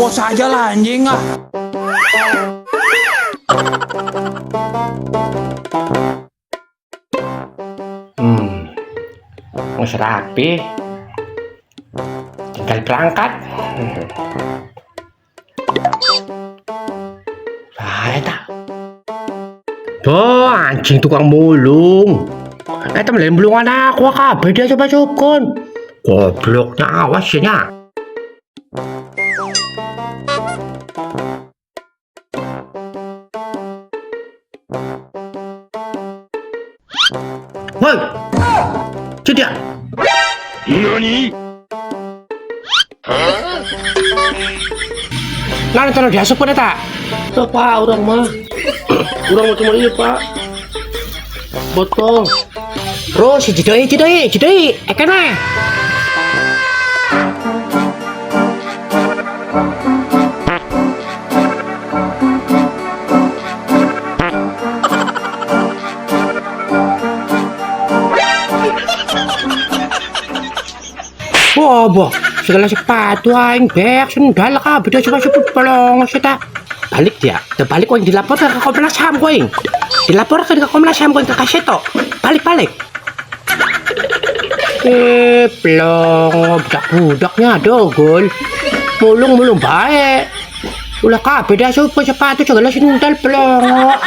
bos aja lah anjing ah. Wis rapi. Tinggal berangkat. Bae ta. Boh, anjing tukang mulung. Eta melembulungan aku kabeh dia coba cukun. Gobloknya awas ya nya. Woi. Tidak. NANI? Lalu terus diasup pun tak? Tuh Pak, orang mah. Urang mau cuma iya Pak. Botol. Bro, si jidoi, jidoi, jidoi, ekene. Wah, boh, segala sepatu aing bek sendal kabeh dia coba sebut bolong seta. Balik dia, terbalik kowe dilaporkan ke Komnas HAM kowe. Dilaporkan ke Komnas HAM kowe ke Kaseto. Balik-balik. Plong, budak-budaknya dogol. Mulung-mulung baik. Ulah kabeh dia supaya sepatu segala sendal plong.